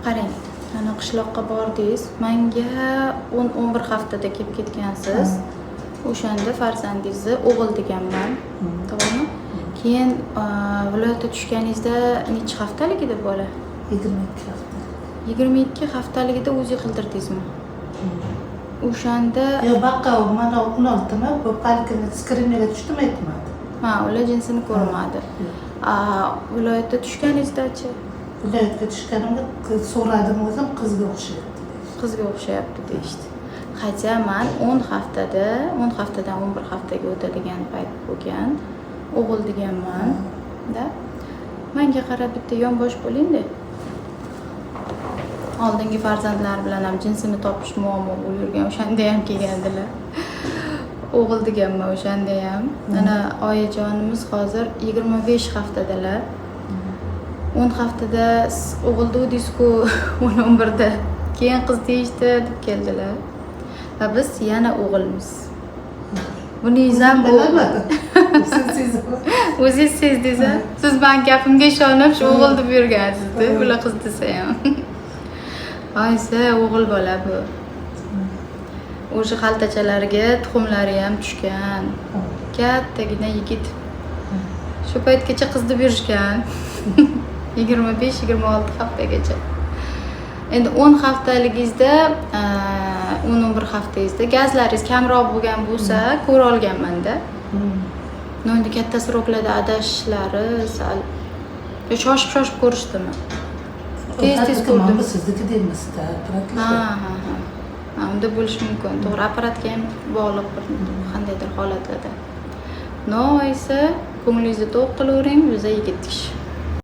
Qarang, mana, qishloqqa bordingiz, manga 10-11 haftada kelib ketgansiz. O'shanda farzandingizni o'g'il deganman, to'g'rimi? Keyin viloyatga tushganingizda necha haftalik edi bola? 22 hafta. 22 haftaligida УЗИ qildirdingizmi o'shanda? Yo'q, baqa mana 16mi, bu parkini skrinerga tushdim, aytmadi. Ha, ular jinsini ko'rmadi. A, viloyatda tushganingizdachi? Viloyatga tushganimda so'radim o'zim, qizga o'xshayapti. Qizga o'xshayapti deyishdi. Хотя man 10 haftada, 10 haftadan 11 haftaga o'tadigan payt bo'lgan, o'g'il deganman da. Manga qarab bitta yonbosh bo'lingda. Oldingi farzandlar bilan ham jinsini topish muammo bo'lib yurgan, o'shanda ham kelgandilar, o'g'il deganman o'shanda ham. Mana, oyijonimiz hozir 25 haftadalar. 10 haftada siz o'g'il degdingiz-ku, 10-11da keyin qiz deyishdi deb keldilar va biz yana o'g'ilmiz. Buningiz ham o'g'il. Bilamadim. Siz sezaman. O'zingiz sezdingiz a? Siz mani gapimga ishonib, shu o'g'il deb yurgansizda, ular qiz desa ham. Oysa, o'g'il bola bu. O'sha xaltachalariga tuxumlari ham tushgan, kattagina yigit. Shu paytgacha qiz deb yurishgan, 25-26 haftagacha. Endi 10 haftaligingizda, 10-11 haftangizda gazlaringiz kamroq bo'lgan bo'lsa, ko'ra olganmanda. Но endi katta срок larda adashishlari sal, yo shoshib shoshib ko'rishdimi, tez tez ko'rdim. Bu sizniki deymiz-da, apparatli. Ha, unda bo'lishi mumkin, to'g'ri, apparatga ham bog'liq bir qandaydir holatlarda. Но esa ko'nglingizni to'q qilavering, biza yigit kishi.